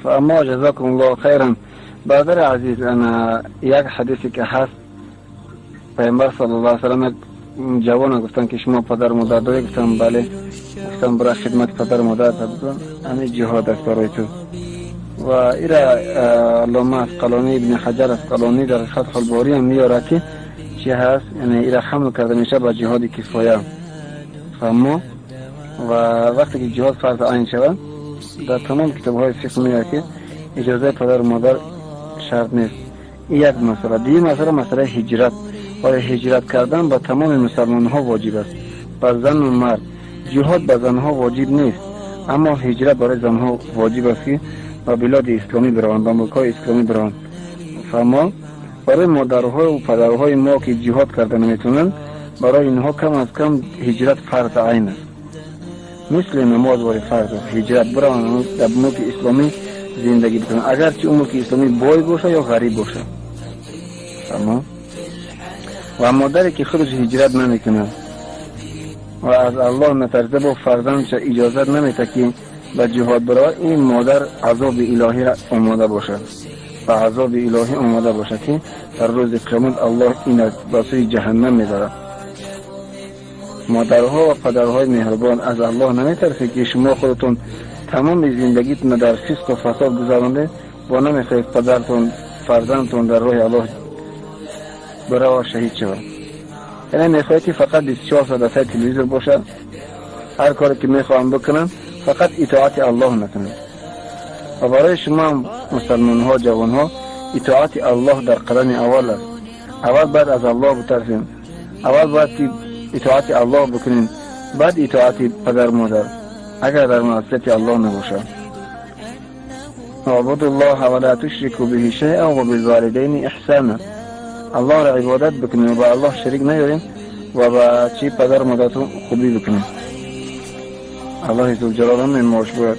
فاما جزاكم الله خيرا. برادر عزیز، انا یک حدیثی که هست، پیامبر صلی الله علیه و سلم جوان گفتن که شما پدر مادر داری؟ گفتم بله. گفتم برای خدمت پدر مادر همین جهاد است برای تو. و ایرا علامه عسقلانی، ابن حجر عسقلانی در فتح الباری هم میاره که چی هست، یعنی ایرا حمل کرده میشه با جهاد کفایه. فهمو؟ و وقتی که جهاد فرض عین شود، در تمام کتاب های فقه میاد که اجازه پدر و مادر شرط نیست. این یک مسئله. دیگه مسئله، مسئله هجرت. آیا هجرت کردن با تمام مسلمان ها واجب است؟ بر زن و مرد. جهاد به زنها واجب نیست، اما هجرت برای زنها واجب است که به بلاد اسلامی بروند، به ملک های اسلامی بروند. فما برای مادرها و پدرهای ما که جهاد کرده نمیتونن، برای اینها کم از کم هجرت فرض عین است، مثل نماز واری فرض است. هجرت بروند، در ملک اسلامی زندگی بکنن، اگرچه اون ملک اسلامی بای باشه یا غریب باشه. تمام. و مادری که خودش هجرت نمیکنه و از الله نترسه، با فرزندش اجازت نمیده که به جهاد برود، این مادر عذاب الهی را آماده باشد و عذاب الهی آماده باشد که در روز قیامت الله این به سوی جهنم میبرد. مادرها و پدرهای مهربان، از الله نمیترسید که شما خودتون تمام زندگیتون در فسق و فساد گذرانده و نمیخواهید پدرتون، فرزندتون در راه الله برای شهید شود؟ یعنی میخواهید که فقط 24 ساعت در تلویزیون باشه، هر کاری که میخواهم بکنم، فقط اطاعت الله نکنم. و برای شما مسلمان ها، جوان ها، اطاعت الله در قدم اول است. اول باید از الله بترسیم، اول باید که اطاعت الله بکنیم، بعد اطاعت پدر مادر، اگر در معصیت الله نباشد. اعبدوا الله ولا تشركوا به شيئا وبالوالدين احسانا. الله را عبادت بکنیم و با الله شریک نیاریم و با چی پدر مادرتون خوبی بکنیم. الله ذوالجلال هم ماش باید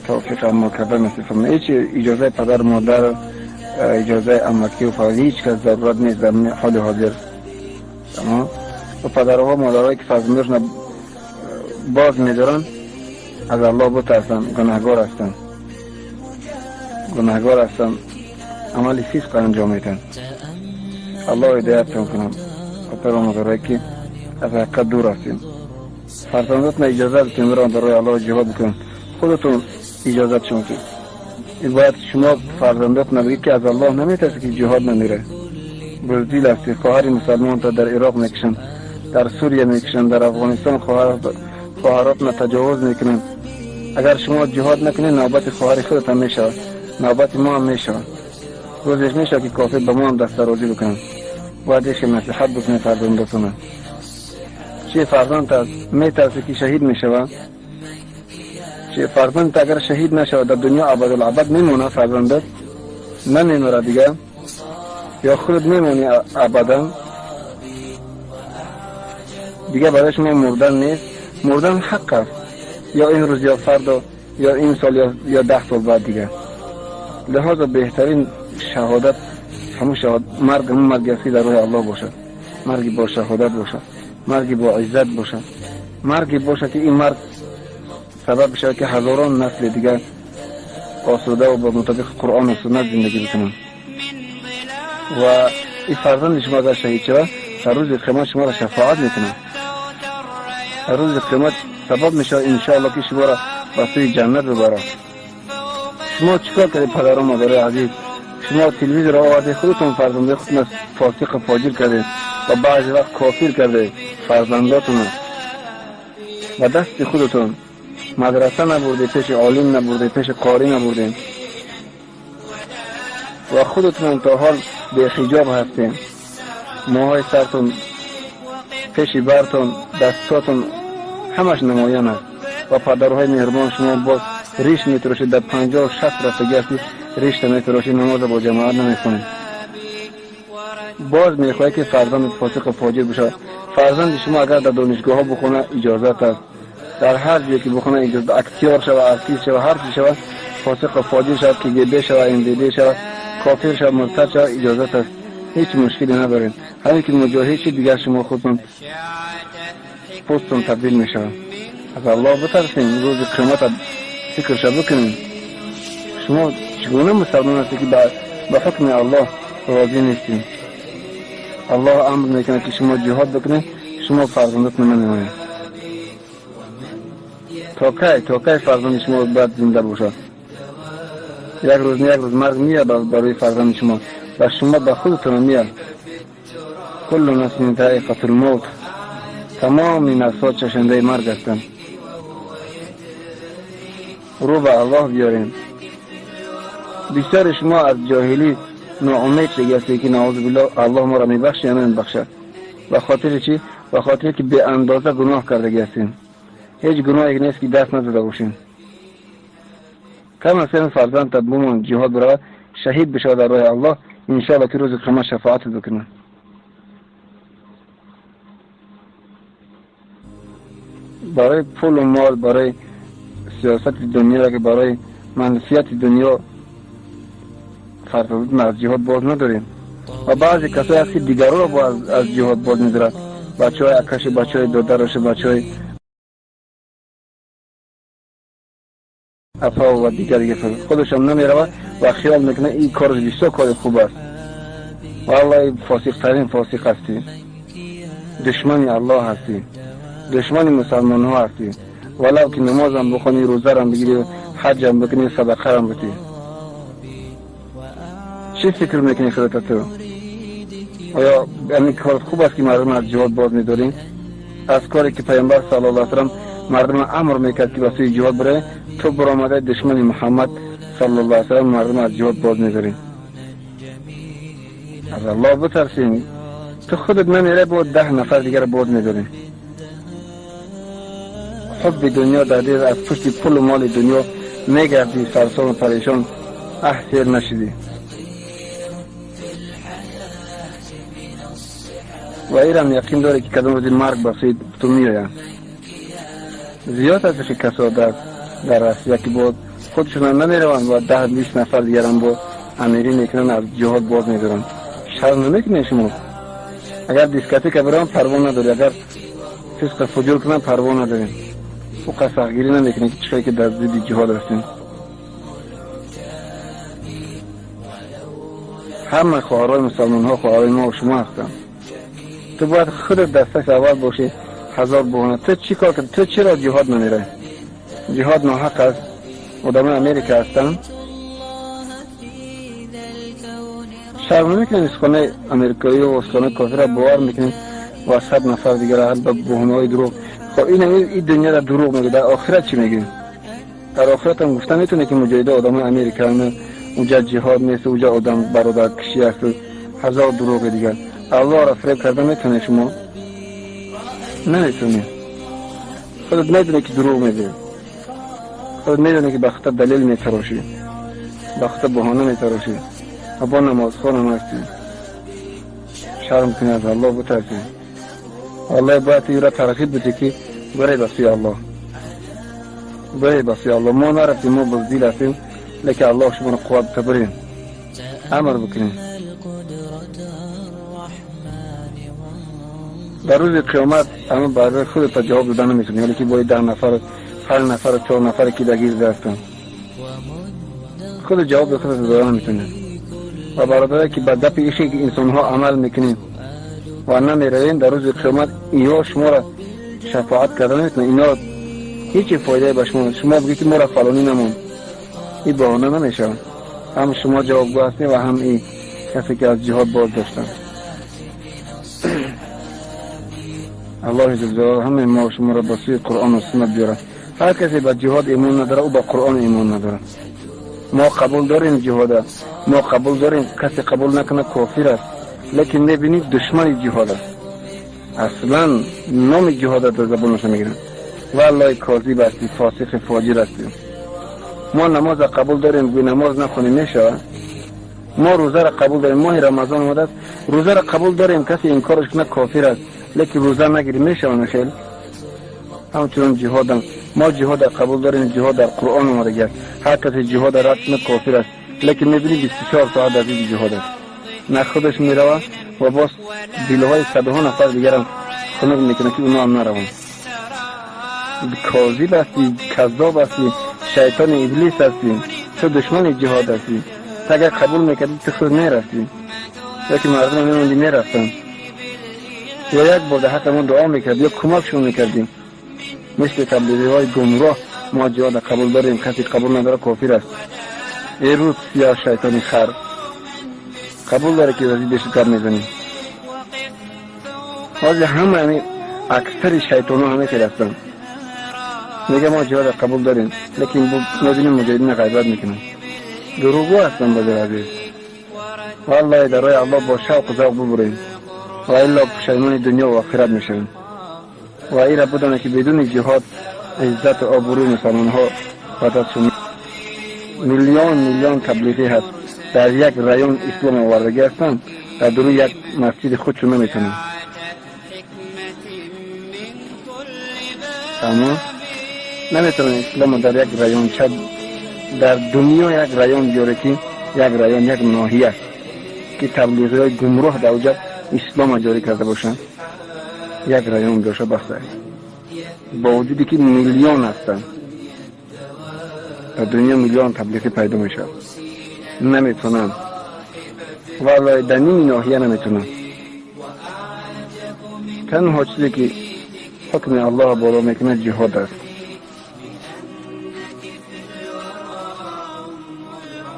توفیق عمل کردن نصیب فرمایه. هیچ اجازه پدر مادر، اجازه عمکی و فلانی، هیچ کس ضرورت نیست در حال حاضر. تمام. و پدرها مادرهایی که فرزندشون باز میدارن، از الله بترسن، گناهگار هستن، گناهگار هستن، عمل فسق انجام میدن. الله هدایتتون کنم. پدر و مادرهایی که از حقیقت دور هستیم، فرزنداتون اجازه بدین برن در راه الله جهاد بکنن. خودتون اجازه شما که باید شما فرزنداتون بگید که از الله نمیترسه که جهاد نمیره؟ بزدل هستی. خواهر مسلمان تا در عراق میکشن، در سوریه میکشن، در افغانستان خواهرات تجاوز میکنن. اگر شما جهاد نکنید، نوبت خواهر خودت هم میشود، نوبت ما هم میشود. روزش میشه که کافر به ما هم دست درازی بکنن. باید یه نصیحت بکنید فرزنداتون. چه فرزند از میترسه که شهید میشود؟ چه فرزند اگر شهید نشود، در دنیا ابد الابد میمونه؟ فرزندت نمیمره دیگه، یا خود میمونی ابدا دیگه، برای شما مردن نیست. مردن حق است، یا این روز یا فردا یا این سال یا 10 سال بعد دیگه. لذا بهترین شهادت همون شهادت مرگ، همون مرگ است که در راه الله باشد، مرگی با شهادت باشد، مرگی با عزت باشد، مرگی باشد که این مرگ سبب شود که هزاران نسل دیگر آسوده و با مطابق قرآن و سنت زندگی بکنن. و این فرزند شما اگر شهید شود، در روز قیامت شما را شفاعت میکنه. در روز قیامت سبب میشه انشاءالله که شما را به سوی جنت ببره. شما چیکار کردید پدر و مادر عزیز؟ شما تلویزیون را آورده، خودتون فرزنده خودتون فاسق و فاجر کرده و بعضی وقت کافر کرده فرزنداتون. و دست خودتون مدرسه نبرده، پیش عالم نبرده، پیش قاری نبرده و خودتون تا حال بی حجاب هستین. موهای سرتون، پیش برتون، دستاتون همش نمایان است. و پدرهای مهربان، شما باز ریش میتراشید، در 50 60 رفتگی هستی، ریش میتراشید، نماز با جماعت نمیخونید، باز میخواهی که فرزند فاسق و فاجر بشه. فرزند شما اگر در دانشگاه ها بخونه اجازت است، در هر جایی که بخونه اجازه، اکتیار شود، ارتیست شود، هر چی شود، فاسق و فاجر شود، که شود، ام شود، کافر شود، مرتد شود، اجازت است، هیچ مشکلی نداریم. همین که مجاهد شید، دیگر شما خودتون پستون تبدیل میشود. از الله بترسیم، روز قیامت فکرش بکنیم. شما Шумо чӣ гуна мусалмон ҳастед, ки ба ҳукми Аллоҳ розӣ нестед? Аллоҳ амр мекунад, ки шумо ҷиҳод бикунед, шумо фарзандатон намемонед. То кай, то кай фарзанди шумо бояд зинда бошад? Як рӯз не, як рӯз марг меяд барои фарзанди шумо ва шумо ба худатон меяд. Куллу нафсин заиқатул мавт, тамоми нафсҳо чашандаи марг ҳастанд. Рӯ ба Аллоҳ биёрем. Бисёри шумо аз ҷоҳилӣ ноумед шудагӣ ҳастед, ки наъузу биллоҳ, Аллоҳ моро мебахшад ё намебахшад. Ба хотири чӣ? Ба хотире ки беандоза гуноҳ кардагӣ ҳастем. Ҳеҷ гуноҳе нест, ки даст назада бошем. Кам аз кам фарзандта бумон, ҷиҳод биравад, шаҳид бишавад дар роҳи Аллоҳ, иншоалло, ки рӯзи қиёмат шафоатат бикунад. Барои пулу мол, барои сиёсати дунё, ки барои манфиати дунё фарзандатон аз ҷиҳод боз надорем. Ва баъзе касое ҳаст, ки дигарро аз ҷиҳод боз медорад, бачаҳои акаши, бачаҳои додараши, бачаҳои апа ва дигар дигар, худашам намеравад ва хиёл мекунад, ин кораш бисёр кори хуб аст. Валлоҳи, фосиқтарин фосиқ ҳастӣ, душмани Аллоҳ ҳастӣ, душмани мусалмонҳо ҳастӣ, валав ки намозам бихонӣ, рӯзарам бигирӣ, ҳаҷам бикунӣ, садақарам битӣ. Чӣ фикр мекунӣ худата ту? Оё ҳамин кор хуб аст, ки мардум аз ҷиҳод боз медорӣ? Аз коре ки Пайғамбар саллаллоҳу алайҳи васаллам мардумро амр мекард, ки ба сӯи ҷиҳод биравед, ту баромадаи душмани Муҳаммад саллаллоҳу алайҳи васаллам, мардум аз ҷиҳод боз медорӣ. Аз Аллоҳ битарсем. Ту худат намерай, бо 10 нафар дигар боз медорӣ. Ҳубби дунё дар дил, аз пушти пулу моли дунё мегардӣ сарсону парешон, аҳ, сер нашидӣ. Ва ирам яқин дорӣ, ки кадом рӯзи марг ба сӯи ту меояд. Зиёд аст ки касо дар Россия, ки бо худшонам намераванд ва 10-20 нафар дигарам бо амирӣ мекунанд, аз ҷиҳод боз медоранд. Шарм намекунед шумо? Агар дискотека бираванд, парво надорӣ, агар фисқу фуҷур кунанд, парво надорем, ӯ қасақгирӣ намекунед, ки чӣ ки дар зидди ҷиҳод ҳастем. Ҳама хоҳарои мусалмонҳо хоҳарои мо шумо ҳастанд. Ту бояд худат дар сафи аввал бошӣ. Ҳазор баҳона. Ту чӣ кор кардӣ? Ту чиро ҷиҳод намеравӣ? Ҷиҳод ноҳақ аст? Одамои Америка ҳастанд. Шарм намекунед? Суханои америкоӣ ва суханои кофирро бовар мекунед ва 100 нафар дигар ба баҳонаҳои дурӯғ. Хоб, ин дунёро дурӯғ мегӯ, дар охират чӣ мегӯӣ? Дар охиратам гуфта метавонӣ, ки муҷоҳида одамои Америка, уҷа ҷиҳод нест, уҷа одам бародаркушӣ асту ҳазор дурӯғи дигар. Аллоҳро фиреб карда метавонед шумо? Наметавонед. Худат медонӣ, ки дурӯғ мегӯӣ. Худат медонӣ, ки ба худта далел метарошӣ, ба худта баҳона метарошӣ ва бо намозхонам ҳастӣ. Шарм кунӣ, аз Аллоҳ битарсӣ. Валлоҳи, бояд ту ира тарғиб бидӣ, ки баре ба сӯи Аллоҳ, баре ба сӯи Аллоҳ. Мо нарафтем, мо буздил ҳастем, лекин Аллоҳ шуморо қувват бита, бирем, амр бикунем. Дар рӯзи қиёмат ама барои худата ҷавоб дода наметавонӣ, ҳоле ки бои 10 нафар, панҷ нафару чор нафаре ки дар гирд ҳастанд, худ ҷавоби худата дода наметавонӣ. Ва бародаре, ки ба гапи ихе инсонҳо амал мекунем ва намеравем, дар рӯзи қиёмат иҳо шуморо шафоат карда наметавонанд. Ино ҳеҷ фоидае ба шумо. Шумо бигӯед, ки моро фалонӣ намонд, ин баҳона намешавад. Ҳам шумо ҷавобгӯ ҳастем ва ҳам ин касе, ки аз ҷиҳод боз доштанд. Аллоҳи ҷаллаҷалолаҳу ҳамаи мо шуморо ба сӯи Қуръону суннат биёрад. Ҳар касе ба ҷиҳод имон надорад, ӯ ба Қуръон имон надорад. Мо қабул дорем ҷиҳода, мо қабул дорем. Касе қабул накунад, кофир аст, лекин мебинӣ, душмани ҷиҳод аст, аслан номи ҷиҳода дар забонаша мегиранд. Валлоҳи, козиб ҳастӣ, фосиқи фоҷир ҳастӣ. Мо намоза қабул дорем, гӯй намоз нахонем, мешавад? Мо рӯзаро қабул дорем, моҳи Рамазон омадааст, рӯзаро қабул дорем, касе инкораш кунад, кофир аст, лекин рӯза нагирем, мешавад? Хел ҳамчунон ҷиҳодам. Мо ҷиҳода қабул дорем, ҷиҳод дар Қуръон омадагӣ аст, ҳар касе ҷиҳода рад кунад, кофир аст, лекин мебинӣ, 24 соат дар зидди ҷиҳод аст, на худаш меравад ва боз дилҳои садҳо нафар дигарам хунук мекунад, ки оно ҳам нараванд. Козиб ҳастӣ, каззоб ҳастӣ, шайтони иблис ҳастӣ. Ту душмани ҷиҳод ҳастӣ. Ту агар қабул мекардӣ, ту худ мерафтӣ, ё ки мардум мемондӣ мерафтанд, ё як бор дар ҳаққи мо дуо мекардӣ, ё кӯмакшон мекардӣ. Мисли таблиғиҳои гумроҳ мо ҷиҳода қабул дорем, касе қабул надорад кофир аст. Эй рӯз сиёҳ шайтони хар, қабул дорӣ ки зиддаш гап мезанӣ? Ҳозир ҳама аксари шайтонҳо ҳама хел ҳастанд. Мега мо ҷиҳода қабул дорем, лекин мебинем муҷоҳидина ғайбат мекунанд. Дурӯғгӯ ҳастанд, бадр азиз. Валлоҳи дар роҳи Аллоҳ бо шавқу завқ бубурем, ва илло пушаймони дунё ва охират мешавем. Ва ира бидонед ки бидуни ҷиҳод иззату обрӯи мусалмонҳо ба дастшон. Миллион миллион таблиғӣ ҳаст, дар як район ислом овардагӣ ҳастанд, дар дуруи як масҷиди худшон наметавонанд. Аммо наметавонанд исломо дар як районча, дар дунё як район биёре, ки як район, як ноҳия ки таблиғиҳои гумроҳ дар оҷа ислома ҷорӣ карда бошанд, як район боша баста. Бо вуҷуде ки миллион ҳастанд дар дунё, миллион таблиғӣ пайдо мешавад, наметавонанд. Валлоҳи дар ними ноҳия наметавонанд. Танҳо чизе ки ҳукми Аллоҳ боло мекунад ҷиҳод аст.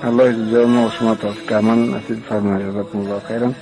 Аллоҳи ҷалла мо шумо тавфиқ амал насиб фармояд. Ҷазакумуллоҳу хайран.